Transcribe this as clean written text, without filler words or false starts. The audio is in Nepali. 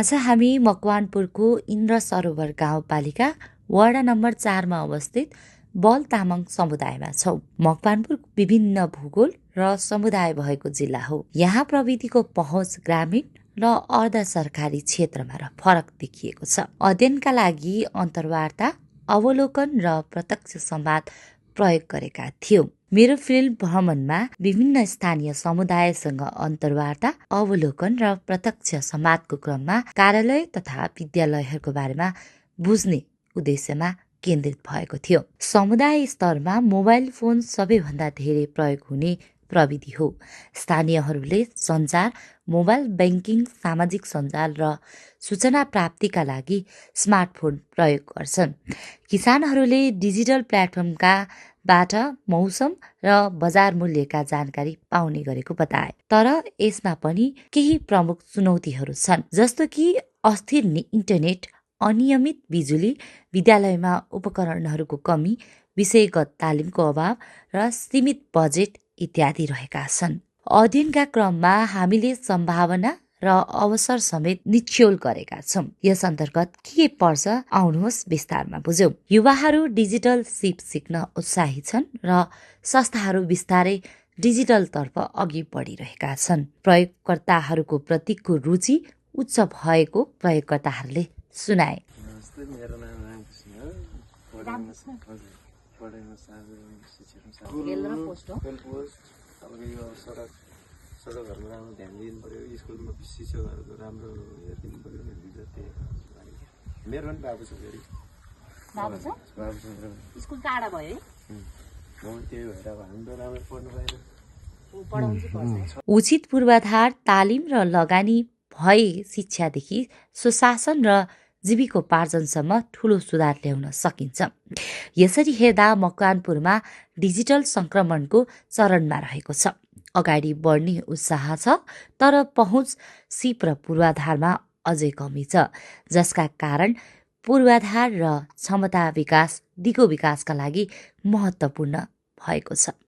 आज हामी मकवानपुरको इन्द्र सरोवर गाउँपालिका वडा नम्बर 4 मा अवस्थित बल तामाङ समुदायमा छौं। मकवानपुर विभिन्न भूगोल र समुदाय भएको जिल्ला हो। यहाँ प्रविधिको पहुँच ग्रामीण र अर्ध सरकारी क्षेत्रमा फरक देखिएको छ। अध्ययनका लागि अन्तर्वार्ता, अवलोकन र प्रत्यक्ष संवाद प्रयोग गरेका थियौं। मेरो फिल्ड भ्रमणमा विभिन्न स्थानीय समुदायसँग अन्तर्वार्ता, अवलोकन र प्रत्यक्ष संवादको क्रममा कार्यालय तथा विद्यालयहरूको बारेमा बुझ्ने उद्देश्यमा केन्द्रित भएको थियो। समुदाय स्तरमा मोबाइल फोन सबैभन्दा धेरै प्रयोग हुने प्रविधि हो। स्थानीयहरूले सञ्चार, मोबाइल बैंकिङ, सामाजिक सञ्जाल र सूचना प्राप्तिका लागि स्मार्टफोन प्रयोग गर्छन्। किसानहरूले डिजिटल प्लेटफर्मका बाट मौसम र बजार मूल्यका जानकारी पाउने गरेको बताए। तर यसमा पनि केही प्रमुख चुनौतीहरू छन्, जस्तो कि अस्थिर इन्टरनेट, अनियमित बिजुली, विद्यालयमा उपकरणहरूको कमी, विषयगत तालिमको अभाव र सीमित बजेट इत्यादि रहेका छन्। अध्ययनका क्रममा हामीले सम्भावना र अवसर समेत निचोल गरेका छौं। यस अन्तर्गत के पर्छ आउनुहोस् विस्तारमा बुझौं। युवाहरू डिजिटल सिप सिक्न उत्साही छन् र संस्थाहरू बिस्तारै डिजिटल तर्फ अघि बढिरहेका छन्। प्रयोगकर्ताहरूको प्रतिको रुचि उच्च भएको प्रयोगकर्ताहरूले सुनाए। मेरो नाम रामकृष्ण हो। पढाइमा सडकहरूमा राम्रो ध्यान दिनु पर्यो, स्कुलमा शिक्षकहरूको राम्रो हेरिदिनु पर्यो। मेरो पनि बाबु छ फेरि। बाबु छ? स्कुल टाढा भयो है? त्यही भएर हाम्रो राम्रो पढ्नु पाएन। उचित पूर्वाधार, तालिम र लगानी भए शिक्षादेखि सुशासन र जीविकोपार्जनसम्म ठूलो सुधार ल्याउन सकिन्छ। यसरी हेर्दा मकवानपुरमा डिजिटल संक्रमणको चरणमा रहेको छ। अगाडि बढ्ने उत्साह छ, तर पहुँच, सिप र पूर्वाधारमा अझै कमी छ, जसका कारण पूर्वाधार र क्षमता विकास दिगो विकासका लागि महत्त्वपूर्ण भएको छ।